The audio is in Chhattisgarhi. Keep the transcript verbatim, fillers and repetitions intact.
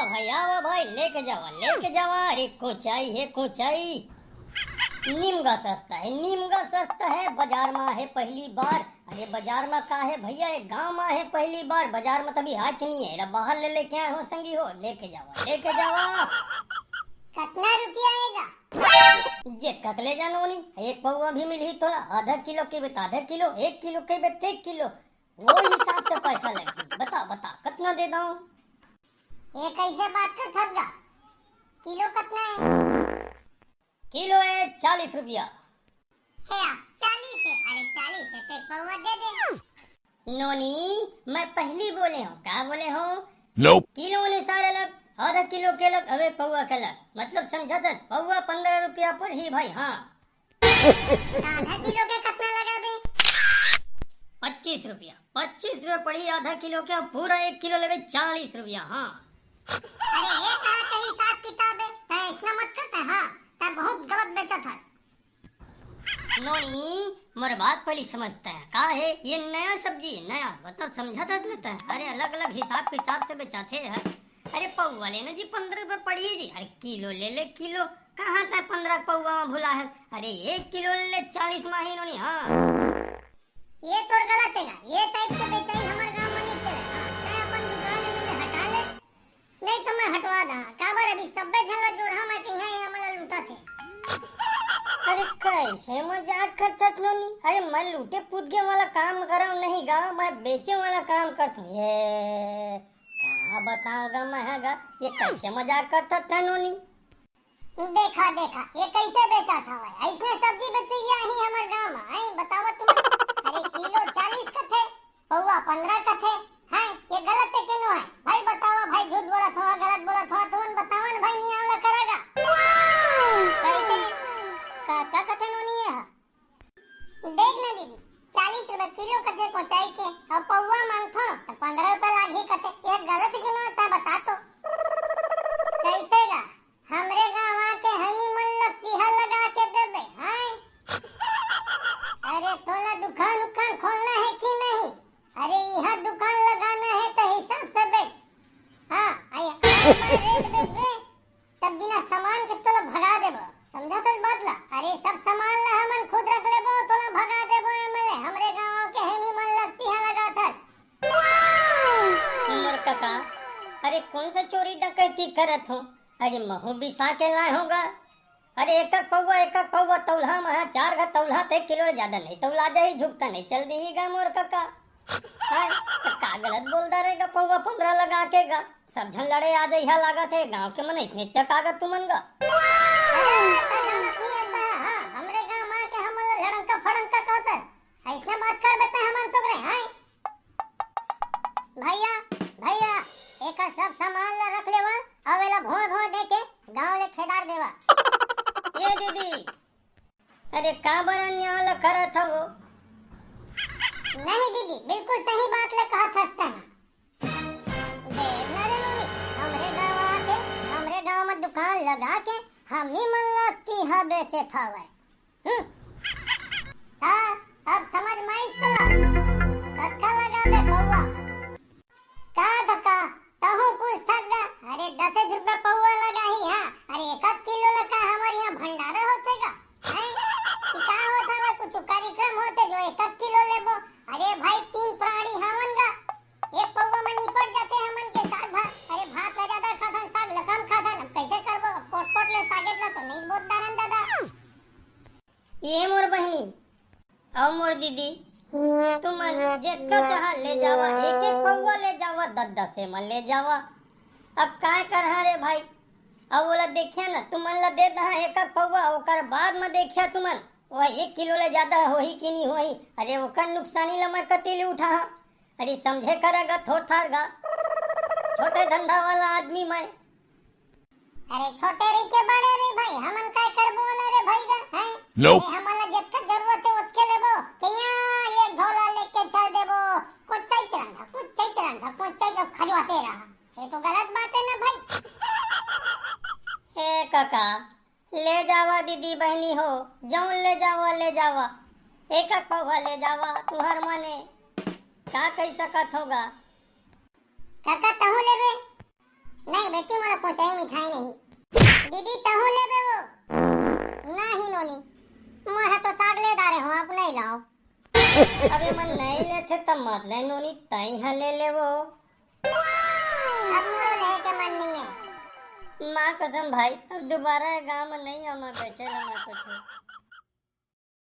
भाई, आवा भाई, लेके जावा, लेके जावा। अरे कोचई हे कोचई, निमगा सस्ता हे, निमगा सस्ता हे। बाजार मा हे पहली बार। अरे बाजार मा का हे भैया, एक गांव मा हे पहली बार। बाजार मा तभी हाच नहीं हे, एला बाहर ले लेके आए हो संगी हो, लेके जावा, लेके जावा। कतना रुपया आएगा? जे तक ले जानो नहीं, एक पौवा भी मिलही तोला, आधा किलो के बे त आधा किलो, एक किलो के बे त एक किलो, वो हिसाब से पैसा लगही। बता, बता, कतना दे दऊं? ये कैसे बात करथस गा? किलो कतना हे? किलो हे चालीस रुपया। हे, चालीस हे? अरे, चालीस हे, ते पौवा दे दे। नोनी, मैं पहली बोले हूँ, का बोले हूँ? Nope। किलो अनुसार अलग, आधा किलो के अलग, अबे पौवा के अलग। मतलब समझा था, पौवा पन्द्रह रुपया पड़ही भाई, हाँ। तो आधा किलो के कतना लगाबे? पच्चीस रुपया। पच्चीस रुपया पड़ही आधा किलो के, पूरा एक किलो लेबे चालीस रुपया, हाँ। अरे, ये कहाँ के हिसाब किताब हे? तै ऐसना मत करते, हाँ। तै बहुत गलत बेचत हस। नोनी, मोर बात पहली समझता है। का हे? ये नया सब्जी, नया, मतलब समझत हस न तै? अरे, अलग-अलग हिसाब किताब से बेचाथे है। अरे, पौवा लेना जी, पन्द्रह रुपया पड़ही जी। अरे, किलो ले ले, किलो। कहाँ तै पन्द्रह पौवा में भुला हस? अरे, एक किलो ले ले, चालीस मा ही नोनी, हाँ। ये तोर गलत हे ना, ये type के बेचाई हमर गांव में नहीं चले। हाँ, तै अपन दुकान में ले हटा ले, नहीं तो मैं हटवा दा। काबर अभी सब्बे झन ला जोरहा मैं कहीं है, हमन ला लूटत हे। अरे कैसे मजाक करथस नोनी? अरे मैं लूटे पूत गे वाला काम करव नहीं गा, मैं बेचे वाला काम करथव। ये का बताओ गा मैं हा गा, ये कैसे मजाक करथस तै नोनी? देखा, देखा, ये कैसे बेचत हवय? ऐसने सब्जी बेचइया ही हमर गांव में, हैं? बतावा तुम। अरे, किलो चालीस कथे, पौवा पन्द्रह कथे, हैं? ये गलत हे के नो हे? भाई बतावा, भाई झूठ बोलत हो, गलत बोलत हो, तुमन बतावा न भाई, नियाव ला करा गा। कैसे? का, का कथे नोनी ये ह? देख ना दीदी, चालीस रुपया किलो कथे कोचई के, अउ पौवा मांगथो त पन्द्रह रुपया लागही कथे। ये गलत हे के नो, तै बता तो। कैसे गा? हमरे गांव आके हमी मन ला तिहा लगा के देबे, हैं? अरे तोला दुकान उकान खोलना हे कि नहीं? अरे इहा दुकान लगाना हे त हिसाब से बेच। हाँ, आया, रेट बेचबे, तब बिना सामान के तोला भगा देबो। समझत हस बात ला? अरे सब सामान ला हमन खुद रख लेबो, तोला भगा देबो एमएलए। हमरे गांव के हमी मन ला तिहा लगाथस। मोर कका, अरे कौन सा चोरी डकैती करत हो? अरे महू बिसा के लाए होगा। अरे एक एक पौवा, एक एक पौवा तौलहा महा चार घा तौलहा ते किलो ज्यादा नहीं तौला जाही, झुकता नहीं चल दीही गा मोर कका। हाय, त का गलत बोल डारे गा, पौवा पन्द्रह लगा के गा, सब झन लड़े आ जइहा लागत हे, गांव के मन इसने चका गा तुमन गा। अरे, त जमत नहीं आता, हाँ, हमरे गांव में आके हमन ला लड़ंका फड़ंका कहत हे, ऐसने बात कर बेटा हमन सुगरे, हाय। भैया, भैया, एकर सब सामान ला रख लेवा, अउ एला भोंय भोंय दे के गांव ले खेदार देवा। ये दीदी, अरे काबर अन्याय ला करत हवो? नहीं दीदी, बिल्कुल सही बात ला कहत हस तैं। देख ना रे नोनी, हमरे गांव आके, हमरे गांव में दुकान लगा के, हमी मन ला तिहा बेचे थावय। हम्म। हाँ, अब समझ में आइस तोला। कतका लगाबे पौवा? का कका, तहूँ पूछथस गा? अरे, दसेच रुपया पौवा लगाही, हाँ? अरे, एक आध किलो ला का हमर इहाँ भंडारा होथे गा? हैं? कि का होत हवय? कुछु कार्यक्रम होथे जो एक आध किलो लेबो? अरे भाई, तीन प्राणी हवन गा, एक पौवा में निपट जाथे हमन के साग भात। अरे, भात ला जादा खाथन, साग ला कम खाथन, अब कैसे करबो? कोट कोट ले सागेत ला तो नहीं बोत डारन दादा। ये मोर बहिनी अउ मोर दीदी, तुमन जेतका चाहा ले जावा, एक एक पौवा ले जावा, दस दस एमन ले जावा। अब काय करहा रे भाई, अब ओला देखिया न, तुमन ला दे दहा एक एक पौवा, ओकर बाद म देखिया तुमन, वो एक किलो ले जादा होही कि नहीं होही। अरे ओकर नुकसानी ला मैं कति ले उठाहा? अरे समझे करा गा थोर थार गा, छोटे धंधा वाला आदमी मैं। अरे छोटे रही के बड़े रे भाई, हमन काय करबो ना रे भाई गा, हैं? Nope। अरे हमन ला जतका जरूरत हे ओतके लेबो, कि यहाँ एक झोला लेके चल देबो, कोच्चई चलन था, कोच्चई चलन था, कोच्चई जब खजवाते रहा, ये तो गलत बात है ना भाई। ए काका, ले जावा दीदी बहनी हो, जौन ले जावा, ले जावा, एक एक पौवा ले जावा, तुहर मने का कही सकत होगा। काका तहूँ लेबे? नहीं बेटी, मोला कोचई मिठाई नहीं। दीदी, तहूँ लेबे वो? नहीं नोनी, मैं तो साग ले डारे हूँ, आप नहीं लाओ। अबे मन नहीं लेथे त मत ले नोनी, तई ह ले ले वो। अब मोरो लेहे के मन नहीं है। माँ कसम भाई, अब दोबारा ये गांव में नहीं आऊँ मैं, बेचे ले मैं कुछ।